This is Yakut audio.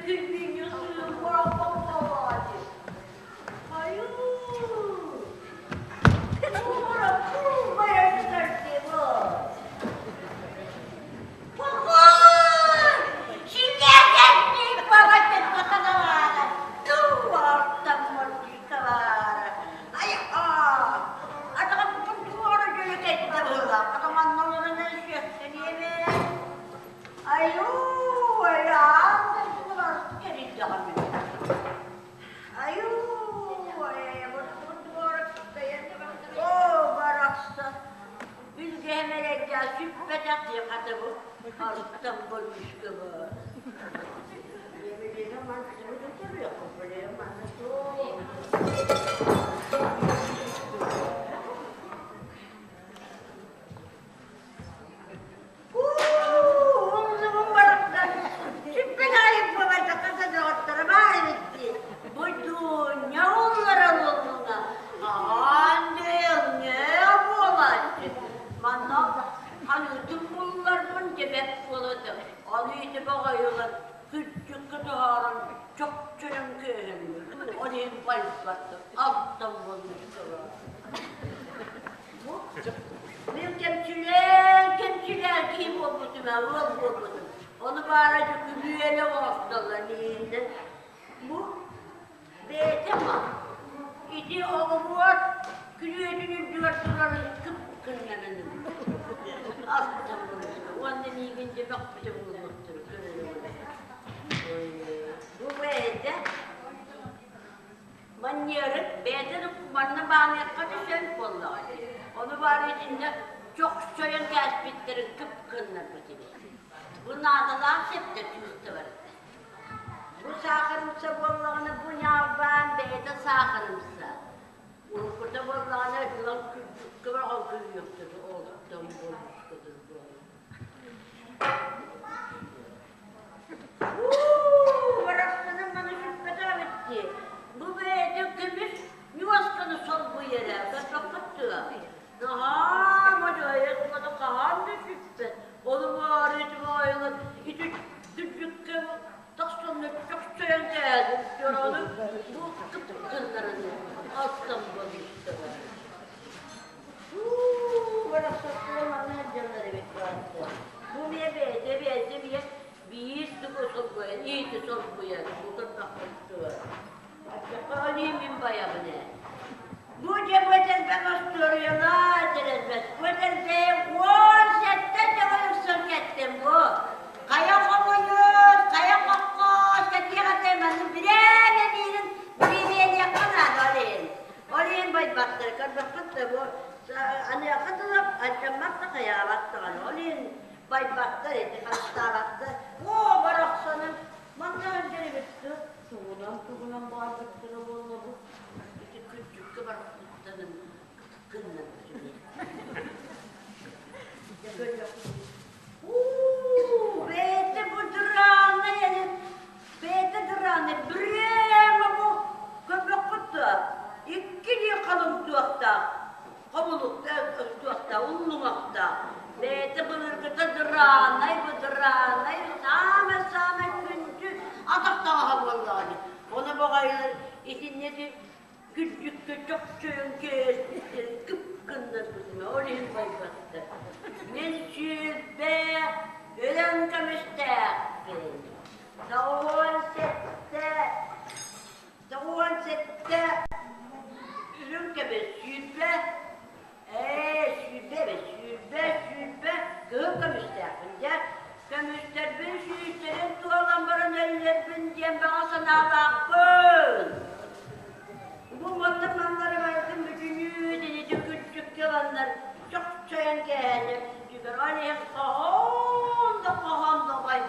Кинини сыыппараппаллаҕа дии. Хайыы, туора куурбайа сытар дии бу. Похуой! Синньээкэттик баҕатык бакалаара, туортаммыт дьиккалаара. Айа-аа! Атаҕым туора дьөлө кэттэ быһыылаах, хатаманна олорон эрэ Айуу, айаан дойдутугар кэрийдэҕим Айуу, Оо, барахсан, билгэһим эрэйдээх сүппэтэх дии хатыбы алтан болүүскэ баар. Билигин мантыбыт өтөрүөххэ, билигин манна суох. Умнубун барахсан, сүппэт аайы буолбатахха да доҕотторо баар эбит дии. Бу Дуня улларан уоллуна, хаһан дэйэҥҥэ буолааччы. Манна ханыытын булларбын дьэбэт буолата, аны ити баҕайылар күрдьүккэ таһааран чохчойон кээһэммин, ол иһин байбаттар, алтан буолбуттара. Мин кэмчилээн, кэмчилээн киһи буолбутум, ыал буолбутум. Ону баара дьэ күлүөлэ оҥостоллор миигиннэн. Бу бэйэтэ ма, ити оҕуруот күрүөтүн үрдүгэр турарын кып-кыннанан астан булуста уонна миигин дьэ бөхпүтэ буолуохтара көрөрүм. Бу бэйэтэ Манньыарык бэйэтэ да манна бааныахха да сөп буоллаҕа дии. Ону баара итиннэ чохчойон кээспиттэрин кып-кыннарбыт ини. Бу наадалаах сэптэр түстэ барда. Бу саахарымса буоллаҕына бу ньаалбаан бэйэтэ саахарымса. Уруккута буоллаҕына ылан күрдьүккэ бөҕө күрүөхтэрэ олохтон буолбуккутун буолла. Уу, барахсаным маны сүппэтэх эбит дии. Бу бэйэтэ көмүс ньуосканы солбуйара, көрбөххүт дуо? Наһаа модьойот маны хаһан да сүппэт. Олумаары ити баайылар ити күрдьүккэ тахсаннар чохчойон кээһэн дьорону бу кып-кыннарын алтан буолбуттара. Уу, барахсаттара манна сылдьаллар эбит баатта. Бу эмиэ бэйэтэ бэйэтэ эмиэ биир тугу солбуйан, иити солбуйан, бу көрбөххүт дуо? Оччоҕо олии мин байабын ээ. Бу дьэ бу этэрбэт остуоруйалаа этэрбэт. Бу этэрбэйэ 17 төгүл сыл кэттим бу. Хайа хомуньуус, хайа хоккоос кэтиэх этэ манны бирээмэ биирин бириэмийэлиэххэ наада ол иһин. Ол иһин байбаттар көрбөххүт да бу аныаха дылы алдьаммат да хайаабат даҕаны. Ол иһин байбаттар ити харыстаабаттар. Оо барахсаным манна сылдьар эбит да тугунан тугунан баайбыттара буолла бу ити күрдьүккэ барбыттарын кыннарбытым. Дьэ көрүөхпүт. Уу, бэйэтэ бу дыраанай эни бэйэтэ дыраанай прямо бу көрбөххүт дуо? Иккилии халыҥ туохтаах, хобулуктаах, туохтаах, уллуҥахтаах. Бэйэтэ былыргыта дыраанай, бу дыраанай саамай-саамай күндү атах таҥаһа буоллаҕа дии. Ону баҕайылар итинники Күрдьүккэ чохчойон кээспиттэрин кып-кыннарбытына ол иһин байбаттар. Мин 20 өлөн көмүстээхпин. 97 97 үрүҥ көмүс 20 ээ 20 эбит 20 20 кыһыл көмүстээхпин дьэ көмүстэрбин сүүстэрин туолан баран өллөрбүн диэн баҕа санаалаахпын. Бу уонна маллары барытын бүтүнүү итинити күрдьүккэ ыланнар чохчойон кээһэллэр сүтүгэр. Ол иһин хоһоон да хоһоон да бай.